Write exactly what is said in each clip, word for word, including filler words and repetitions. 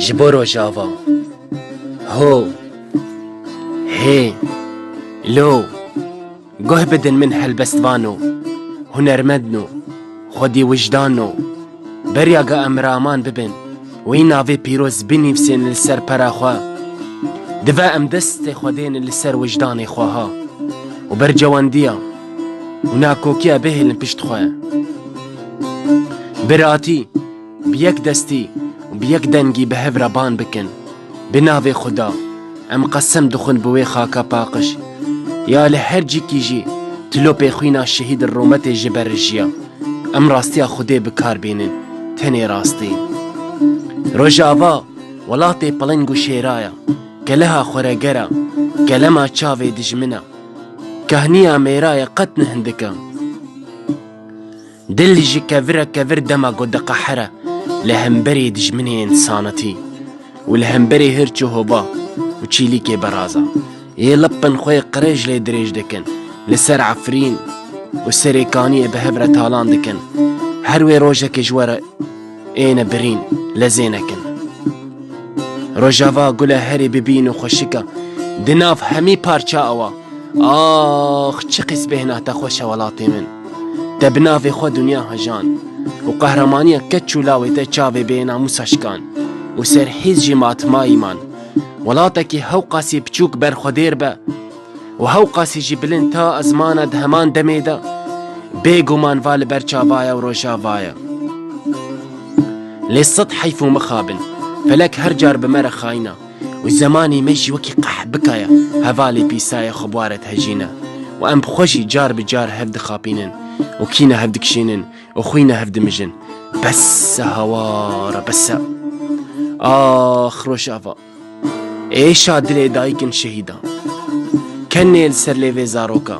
Ji bo Rojava. Ho. Hê. Lo. Guh bidin min helbestvano, hunermendno, xwedî wijdano. Beriya ga em raman bibin, wî navê pîroz binivsên li ser pera xwe. Dive em destê xwe dênin li ser wijdanê xwe ha û bercewendiya û nakokiya bihêlin pişt xwe. Biratî, bi yek destî û bi yek dengî bi hev re ban bikin. Bi navê Xuda, em qesem dixwin bi wê xaka paqij. Ya li her cîkî jî tilopê xwîna şehîd Rûmetê ji ber rijiya. Em rastiya Xwedê bi kar bînin, tenê rastî. Rojava, welatê piling û şêra ye, keleha xweregera, kelema çavê dijmina, kahniya mêra ye qet ne hindik e. Dil ji kevir e, kevir dema ku diqehere li hemberî dijminê însanetî û li hemberî hirç û hova û çîlîkê beraza. Yê lipin xwe yê qirêj lê dirêj dikin, li ser Efrîn û Serêkaniyê bi hev re talan dikin. Her wê rojekê ji we re êne birîn, lezê nekin. Rojava gule herî bibîn û xweşik e, di nav hemî parça awa. Ax, çi qîs bêhna te xweş e welatê min. Te bi navê xwe dinya hejan û qehremaniyek keç û lawê te çavê bênamûsa şikan û serhîz jî matmayî man. Welatekî hewqasî biçûk ber xwe dêr be û hewqasî jî bilind ta ezmana di heman demê de, bêguman va li ber çava ye û rojava ye. Lê sed heyf û mixabin, felek her car bi me re xayîna û zemanê me jî wekî qeh bikaye, hevalê pîsayê xwe bi we re dihejîne û em bi xwe jî car bi car hev dixapînin û kîna hev dikişînin û xwîna hev dimijin. Bes e hawar e, bes e. Ax Rojava. Êşa dilê dayikên şehîdan. Kenê li ser lêvê zaroka.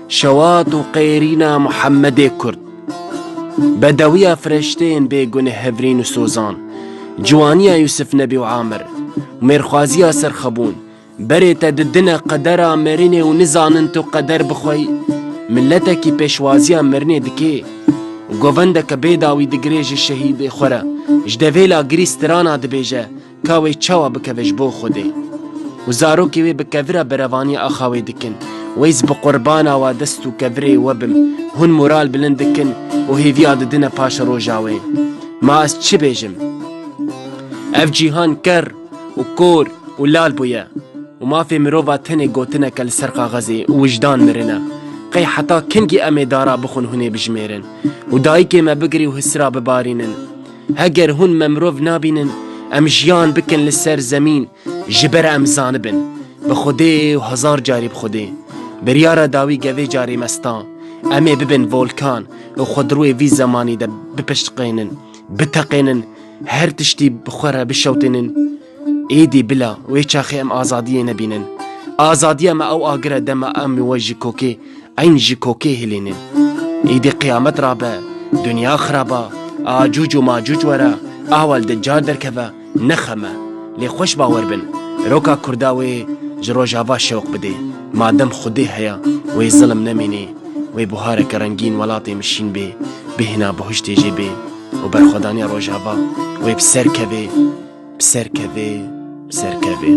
Şewat û qêrîna Muhemmedê Kurd. Bedewiya fireşteyên bêguneh hevrîn û sozan. Ciwaniya Yûsif Nebî û Amir. Mêrxwaziya serxebûn. Berê te didine qedera merinê û nizanin tu qeder bixweyî. Miletekî pêşwaziya mirinê dikê. Govendeke bê dawî digirê ji şehîdê xwe re. Ji devêla girî strana dibêje. Ka wê çawa bikeve ji bo Xwedê? Û zarokê wê bi kevira berevaniya axa wê dikin. Wê ez bi qurbana wa dest û kevirê we bim. Hûn moral bilind dikin û hêviya didine paşa roja wê. Ma ez çi bêjim? Ev cîhan ker û kor û lal bûye û mafê mirova tenê gotineke li ser kaxezê û wijdan mirin e. Qey heta kengî em ê dara bixwin hûn ê bijimêrin û dayikê me bigirî û hisra bibarînin? Heger hûn me mirov nabînin, em jiyan bikin li ser zemîn, ji ber em zanibin. Bi Xwedê û hezar carî bi Xwedê. Biryara dawî gevê carê me sta. Em ê bibin volkan û xwe di rûyê vî zemanî de bipiştqênin, biteqênin, her tiştî bi xwe re bişewtênin. Êdî bila wê çaxê em azadiyê nebînin. Azadiya me ew agir e dema em we ji kokê Eyn ji kokê hilînin. Îdî qiyamet rabe, dinya xiraba, Acûc û Macûc were, ahwal Deccal derkeve, ne xem e. Lê xweş bawer bin, roka Kurda wê ji Rojava şewq bidê. Madem Xwedê heye, wê zilim nemînê, wê buhareke rengîn welatê min şîn bê, bêhna bihuştê jê bê û berxwedaniya Rojava wê bi ser kevê, bi ser kevê, bi ser kevê.